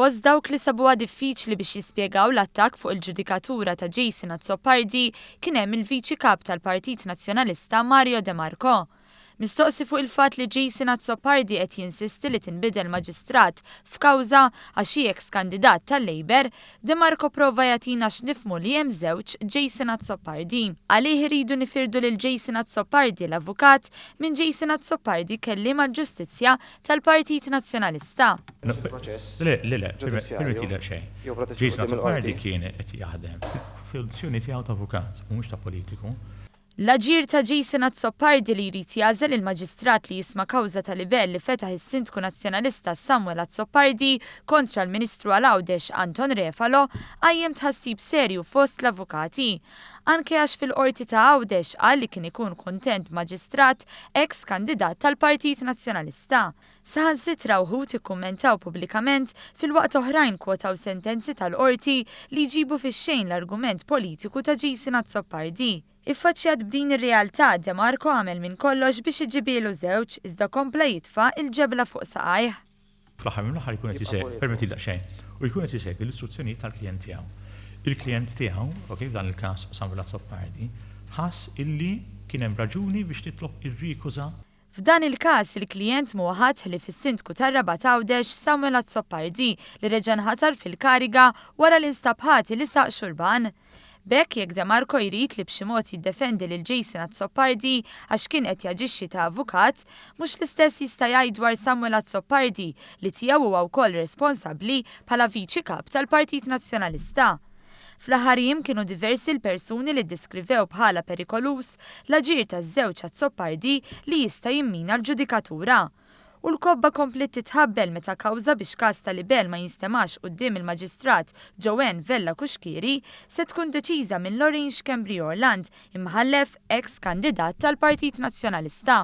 Fost dawk li sabuha diffiċli biex jispjegaw l-attakk fuq il-ġudikatura ta' Jason Azzopardi kien hemm il-Viċi Kap tal-Partit Nazzjonalista Mario De Marco. Mistoqsi fuq il-fatt li Jason Azzopardi qed jinsisti li tinbidel maġistrat f'kawża għax hi eks kandidat tal-Labour, De Marco prova jagħtina x'nifhmu li hemm żewġ Jason Azzopardi. Għalih iridu nifirdu lil Jason Azzopardi l-avukat minn Jason Azzopardi kelliem għall-ġustizzja tal-Partit Nazzjonalista. Le, le, le, permettili daqsxejn. Jason Azzopardi kien qed jaħdem fil-funzjoni tiegħu ta' avukat u mhux ta' politiku. L-aġir ta' Jason Azzopardi li jrid jagħżel il-Maġistrat li jisma' kawża ta' libell li fetaħ is-Sindku Nazzjonalista Samuel Azzopardi kontra l-Ministru għal Għawdex Anton Refalo qajjem tħassib serju fost l-avukati. Anke għax fil-Qorti ta' Għawdex qal li kien ikun kuntent b'Maġistrat eks kandidat tal-Partit Nazzjonalista. Saħansitra wħud ikkummentaw pubblikament filwaqt oħrajn kwotaw sentenzi tal-Qorti li jġibu fix-xejn l-argument politiku ta' Jason Azzopardi. Iffaċċjat b'din ir-realtà, De Marco għamel minn kollox biex iġibielu żewġ iżda kompla jitfa' l-ġebla fuq saqajh. Fl-aħħar mill-aħħar jkun qed isegwi, permettili daqsxejn, u jkun qed isegwi l-istruzzjonijiet tal-klijent tiegħu. Il-klijent tiegħu, ok, f'dan il-każ Samuel Azzopardi, ħass illi kien hemm raġuni biex titlob ir-rikuża. F'dan il-każ, il-klijent mhuwa ħadd ħlief is-Sindku tar-Rabat Għawdex, Samuel Azzopardi, li reġa' nħatar fil-kariga wara li nstab ħati li saq xurban. B'hekk, jekk De Marco jrid li b'xi mod jiddefendi lil Jason Azzopardi għax kien qed jaġixxi ta' avukat, mhux l-istess jista' jgħid dwar Samuel Azzopardi li tiegħu huwa wkoll responsabbli bħala Viċi Kap tal-Partit Nazzjonalista. Fl-aħħar jiem kienu diversi l-persuni li ddeskrivew bħala perikoluż l-aġir taż-żewġ Azzopardi li jista' jimmina l-ġudikatura. U l-kobba kompliet titħabbel meta kawża biex każ ta' libell ma jinstemax quddiem il-Maġistrat Joanne Vella Cuschieri se tkun deċiża minn Lorraine Schembri Orland, Imħallef, eks kandidat tal-Partit Nazzjonalista.